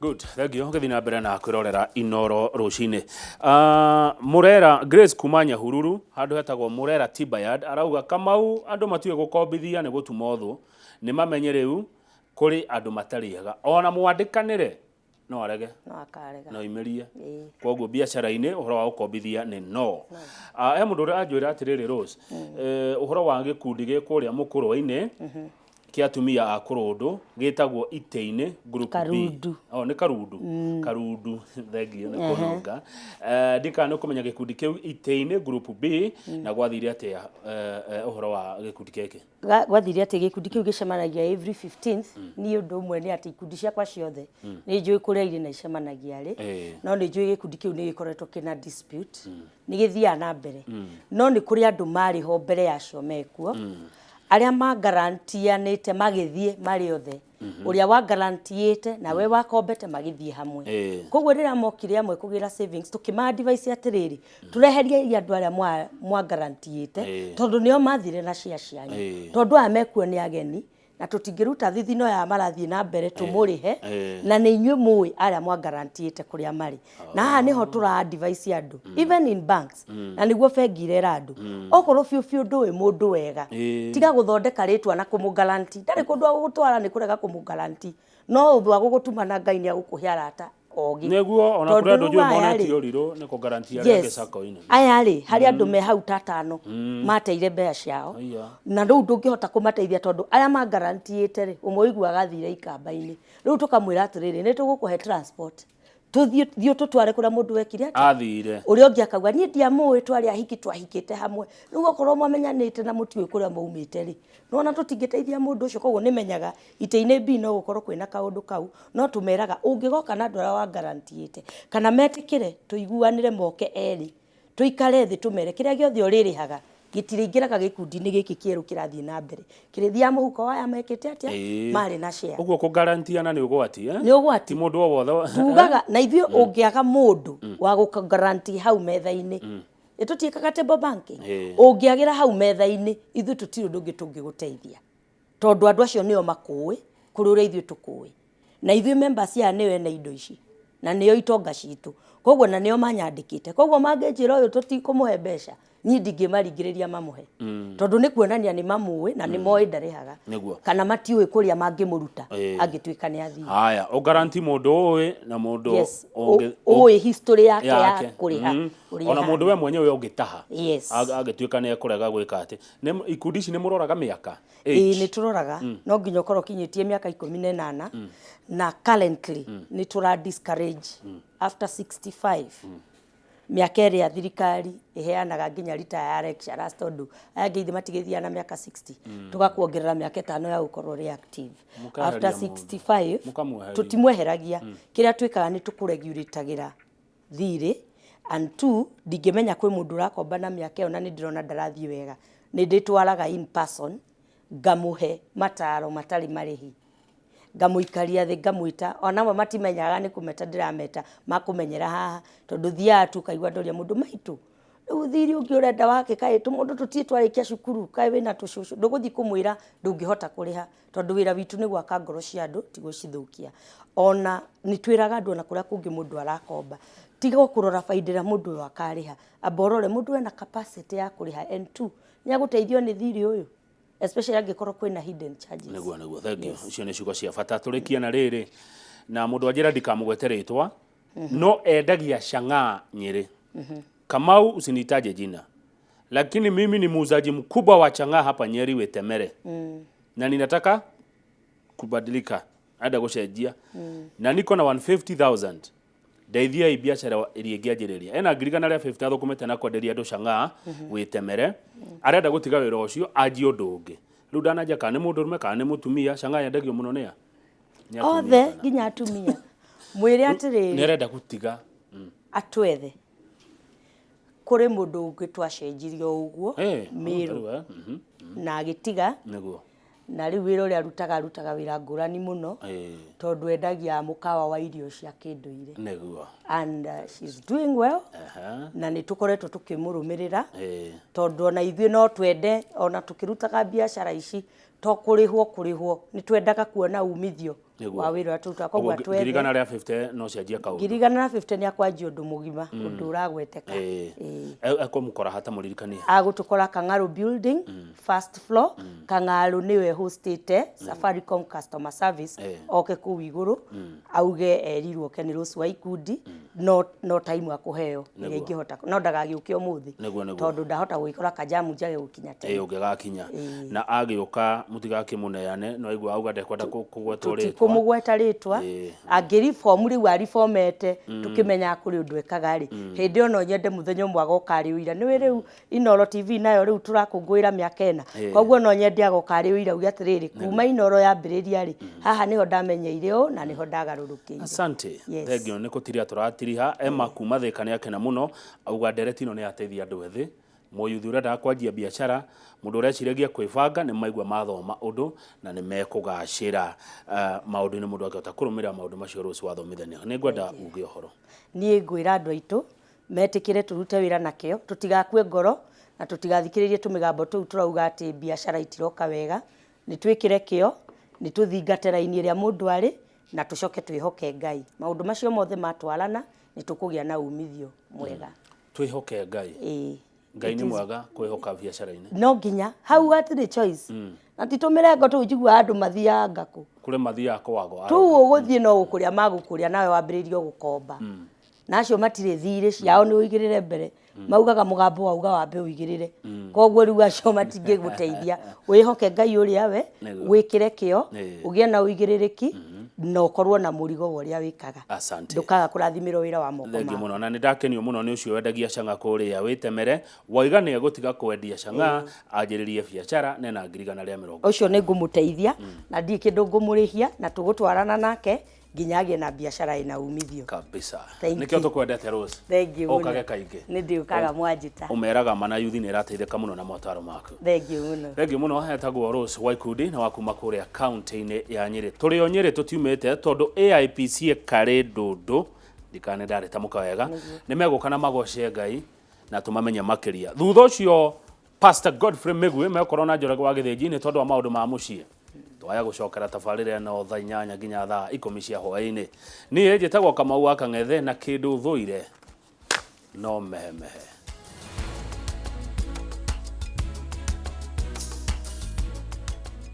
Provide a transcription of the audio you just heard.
Good, thank you. Ngĩthiĩ na mbere na kwĩrorera Inoro rũcinĩ. Murera Grace kuma Nyahururu handũ hetagwo Murera Timberyard arauga, Kamau, andũ matiũĩ gũkombithia nĩ gũtuma ũthũ, nĩ mamenye rĩu kũrĩ andũ matarĩ ega, ona mwandĩkanĩre no arege. No akarega. No imĩrie. Koguo biacara-inĩ ũhoro wa gũkombithia nĩ no. He mũndũ ũrĩa anjwĩra atĩrĩrĩ, Rose, ũhoro wa gĩkundi gĩ kũrĩa mũkũrwe-inĩ kĩa atumia a kũrũndũ gĩtagwo Itĩ-inĩ Group B. Karundu. Oh, nĩ Karundu. Karundu, thengiũ nĩ kũnunga. Ndikana nĩ ũkũmenya gĩkundi kĩu, Itĩ-inĩ Group B, na gwathire atĩa, ũhoro wa gĩkundi gĩkĩ? Gwathire atĩ gĩkundi kĩu gĩcemanagia every 15th. Niĩ ũndũ ũmwe nĩ atĩ ikundi ciakwa ciothe nĩ njũĩ kũrĩa irĩ na icemanagia rĩ. No nĩ njũĩ gĩkundi kĩu nĩ gĩkoretwo kĩna dispute, nĩ gĩthiaga na mbere, no nĩ kũrĩ andũ marĩ ho mbere yacio mekuo, arĩa magarantianĩte magĩthiĩ marĩ othe, ũrĩa wagarantiĩte na we wakombete magĩthiĩ hamwe. Koguo rĩrĩa mokire amwe kũgĩra savings, tũkĩma advice atĩrĩrĩ, tũreherie andũ arĩa mwagarantiyĩte, tondũ nĩo mathire na cia cianyu, tondũ aya mekuo nĩ ageni na tũtingĩruta thithino ya marathiĩ na mbere tũmũrĩhe. Na nĩ inyuĩ mũĩ arĩa mwagarantiyĩte kũrĩa marĩ, na haha nĩho tũra advice andũ, even in banks, na nĩguo bengi irera andũ, okorwo biũ biũ ndũĩ mũndũ wega, tiga gũthondeka rĩtwa na kũmũgaranti. Ndarĩ kũndũ agũgũtwara nĩ kũrega kũmũgaranti, no ũndũ wa gũgũtuma na Ngai nĩ agũkũhe arata ogĩ. Nĩguo ona Tondũ kũrĩ andũ rĩu njũĩ aya monetio rĩ, ũrirũ nĩ kũgarantia arĩa angĩ sacco-inĩ. Aya rĩ, harĩ andũ me hau ta atano mateire mbeca ciao. Aya. Na rĩu ndũngĩhota kũmateithia tondũ arĩa magarantiyĩte rĩ, ũmwe ũiguaga athire ikamba-inĩ. Rĩu tũkamwĩra atĩrĩrĩ, nĩ tũgũkũhe transport, tũthiĩ, thiĩ tũtware kũrĩa mũndũ wekire atĩa? Athire. Ũrĩa ũngĩ akauga, niĩ ndiamũĩ, twarĩ ahiki, twahikĩte hamwe. Rĩu okorwo mwamenyanĩte na mũtiũĩ kũrĩa maumĩte rĩ, nĩwona tũtingĩteithia mũndũ ũcio. Koguo nĩmenyaga itĩ-inĩ B no gũkorwo kwĩna kaũndũ kau, no tũmeraga ũngĩgoka na andũ arĩa wagarantiyĩte kana metĩkĩre tũiguanĩre moke erĩ, tũikare thĩ, tũmere kĩrĩa gĩothe ũrĩrĩhaga gĩtirĩingĩraga gĩkundi-inĩ gĩkĩ kĩerũ kĩrathiĩ na mbere, kĩrĩthiaga mũhuko wa aya mekĩte atĩa? Marĩ na share. Ũguo kũgarantiana nĩ ũgwati, eh? Nĩ ũgwati. Ti mũndũ o wothe. Tugaga na ithuĩ ũngĩaga mũndũ wa gũkaguarantee hau metha-inĩ, ĩtũtiĩkaga table banking. Ũngĩagĩra hau metha-inĩ, ithuĩ tũtirĩ ũndũ ũngĩ tũngĩgũteithia, tondũ andũ acio nĩo makũĩ kũrĩ ũrĩa ithuĩ tũkũĩ, na ithuĩ members aya nĩo ene indo ici na nĩo itonga citũ, koguo na nĩo manyandĩkĩte. Koguo mangĩnjĩra ũyũ tũtikũmũhe mbeca, niĩ ndingĩmaringĩrĩria mamũhe, tondũ nĩ kuonania nĩ mamũĩ na nĩ moĩ ndarĩhaga kana matiũĩ kũrĩa mangĩmũruta angĩtuĩka nĩ athiĩ. Haya, ũgaranti mũndũ ũĩ na mũndũ ũĩ history yake ya kũrĩha ũrĩa ona mũndũ we ĩhana. Mwenyewe ũngĩtaha angĩtuĩka nĩ ekũrega gwĩka atĩ. Ikundi ici nĩ mũroraga mĩaka? Ĩĩ. Age? Nĩ tũroraga, no nginya ũkorwo ũkinyĩtie mĩaka 18, na currently nĩ tũra discourage after 65, mĩaka ĩrĩa thirikari ĩheanaga nginya retire ya lecturers, tondũ aya angĩ ithe matigĩthiaga na mĩaka 60, tũgakuongerera mĩaka 5 ya gũkorwo ũrĩ active. Mũkeheria After mũndũ. 65. Mũkamweheria. Tũtimweheragia. Kĩrĩa twĩkaga nĩ tũkũregulatagĩra thirĩ, and two, ndingĩmenya kwĩ mũndũ ũrakomba na mĩaka ĩyo na nĩ ndĩrona ndarathiĩ wega, nĩ ndĩtwaraga in person, ngamũhe mataro matarĩ marĩhi, ngamũikaria thĩ, ngamwĩta. Ona amwe matimenyaga nĩ kũmeta ndĩrameta, makũmenyera haha, tondũ thiaga tu ũkaigua ndoria mũndũ maitũ, rĩu thirĩ ũngĩ ũrenda wake, kaĩ tũmũndũ tũtirĩ twarĩkia cukuru, kaĩ wĩna tũcũcũ, ndũgũthiĩ kũmwĩra ndũngĩhota kũrĩha, tondũ wĩra witũ nĩ gwaka ngoro cia andũ, ti gũcithũkia. Ona nĩ twĩraga andũ, ona kũrĩa kũngĩ mũndũ arakomba, tiga kũrora baida ĩrĩa mũndũ ũyũ akarĩha, amba ũrore mũndũ ena capacity ya kũrĩha, and two, nĩ agũteithio nĩ thirĩ ũyũ, especially angĩkorwo kwĩna hidden charges. Nĩguo, thank you. Icio nĩ ciugo cia bata. Tũrĩkie na rĩrĩ, na mũndũ anjĩra ndikamũgwete rĩtwa, no endagia chang'aa Nyĩrĩ. Kamau, usinitaje jina, lakini mimi ni muuzaji mkubwa wa chang'aa hapa Nyeri Wetemere, na ninataka kubadilika, enda gũcenjia, na niko na 150,000, ndeithiai biacara ĩrĩa ĩngĩanjĩrĩria. Ena 150,000, athũkũmĩte na kwenderia andũ chang'aa Wĩtemere, arenda gũtiga wĩra ũcio anjie ũndũ ũngĩ. Rĩu ndananjia kana nĩ mũndũrũme kana nĩ mũtumia. Chang'aa yendagio mũno nĩ a? Nĩ atumia othe kana? Nginya atumia. Mwĩre Nĩ atĩrĩrĩ, arenda gũtiga. Atwethe kũrĩ mũndũ ũngĩ twacenjirie o ũguo Mĩrũ, rĩu, na agĩtiga. Na rĩu wĩra ũrĩa arutaga, arutaga wĩra ngũrani mũno, tondũ endagia mũkawa wa irio cia kĩndũire. And she's doing well. Na nĩ tũkoretwo tũkĩmũrũmĩrĩra, tondũ ona ithuĩ no twende, ona tũkĩrutaga biacara ici, To kũrĩhwo kũrĩhwo, nĩ twendaga kuona umithio wa wĩra ũrĩa tũrutaga. Koguo Ũguo atwethe. 150 no cianjie kaũndũ. 150 nĩ akwanjia ũndũ mũgima, ũndũ ũragweteka. Ĩĩ. Ekũmũkora hata mũririkanie? Agũtũkora Kang'aru building, first floor. Kang'aru nĩwe hostĩte Safaricom customer service. Oke kũu igũrũ, auge erirwo oke nĩ Rose wa ikundi, no time akũheo ĩrĩa ingĩhota, no ndagagĩũke ũmũthĩ. Nĩguo, nĩguo. Tondũ ndahota gũgĩkora kajamu njage gũkinya tene. Ĩĩ, ũngĩgakinya na agĩũka mũtigakĩmũneane, no aigua auga ndekwenda kũgwetwo rĩtwa. Tũtikũmũgweta rĩtwa. Angĩribomu rĩu aribomete, tũkĩmenyaga kũrĩ ũndũ ekaga rĩ, hĩndĩ ĩyo no nyende mũthenya ũmwe agoka arĩ ũira. Nĩwĩ rĩu Inooro TV nayo rĩu tũrakũngũĩra mĩaka 4. Koguo no nyende agoka arĩ ũira, uge atĩrĩrĩ, kuma Inooro yambĩrĩria rĩ, haha nĩho ndamenyeire ũũ na nĩho ndagarũrũkĩire. Asante. Yes. Thengio nĩ kũtiria tũratiriha. Emma kuma Thĩka nĩ akena mũno, auga ndereti ĩno nĩ yateithia andũ ethĩ, mũyuthi ũrendaga kwanjia biacara, mũndũ ũreciragia kwĩbanga, nĩ maigua mathoma ũndũ na nĩ mekũgacĩra maũndũ-inĩ, mũndũ angĩhota kũrũmĩrĩra maũndũ macio Rose wathomithania. Nĩ ngwenda uge ũhoro. Niĩ ngwĩra andũ aitũ metĩkĩre tũrute wĩra na kĩo, tũtigakue ngoro na tũtigathikĩrĩrie tũmĩgambo tũu tũrauga atĩ biacara itiroka wega. Nĩ twĩkĩre kĩo, nĩ tũthingate raini ĩrĩa mũndũ arĩ, na tũcoke twĩhoke Ngai. Maũndũ macio mothe matwarana, nĩ tũkũgĩa na umithio mwega. Twĩhoke Ngai. Ĩĩ. Ngai nĩ mwega kwĩhoka biacara-inĩ. No nginya hau hatirĩ choice. Na ti tũmĩrengo tũu njiguaga andũ mathianga kũ. Kũrĩ mathiaga kwago. Tũu ũgũthiĩ no gũkũrĩa magũkũrĩa, nawe wambĩrĩrie gũkomba. Na acio matirĩ thirĩ ciao nĩ ũigĩrĩre mbere. Maugaga mũgambo wauga wambe ũigĩrĩre. Koguo rĩu acio matingĩgũteithia. Wĩhoke Ngai ũrĩa we, wĩkĩre kĩo, ũgĩe na ũigĩrĩrĩki, na ũkorwo na mũrigo wa ũrĩa wĩkaga. Asante. Ndũkaga kũrathimĩrwo wĩra wa moko Thengiũ maku. mũno, na nĩ ndakenio mũno nĩ ũcio wendagia canga kũrĩa wĩtemere, waiga nĩ egũtiga kwendia canga anjĩrĩrie biacara nena 120,000. Ũcio nĩ ngũmũteithia na ndirĩ kĩndũ ngũmũrĩhia, na tũgũtwarana nake nginya agĩe na biacara ĩna umithio. Kabisa. Thank Nĩkĩo you. tũkwendete Rose. Thank you mũno. Ũkage kaingĩ. Nĩ ndĩũkaga mwanjĩta. Ũmeraga mana yuthi nĩ ĩrateithĩka mũno na motaro maku. Thank you mũno. Thengiũ mũno. Etagwo Rose Waikundi na wa kuma kũrĩa kaunti-inĩ ya Nyĩrĩ. Tũrĩ o Nyĩrĩ tũtiumĩte, tondũ AIPC karĩ ndũndũ ndikane ndarĩtamũka wega, nĩ megũka na magoce Ngai na tũmamenye makĩria. Thutha ũcio Pastor Godfrey Mĩgwi mekorwo na Njoroge wa Gĩthĩnji nĩ tondũ wa maũndũ ma mũciĩ. Twaya gũcokera tabarĩra ĩno thaa 8 nginya thaa 10 cia hwaĩ-inĩ. Niĩ njĩtagwo Kamau wa Kang'ethe, na kĩndũ thũire no mehemehe.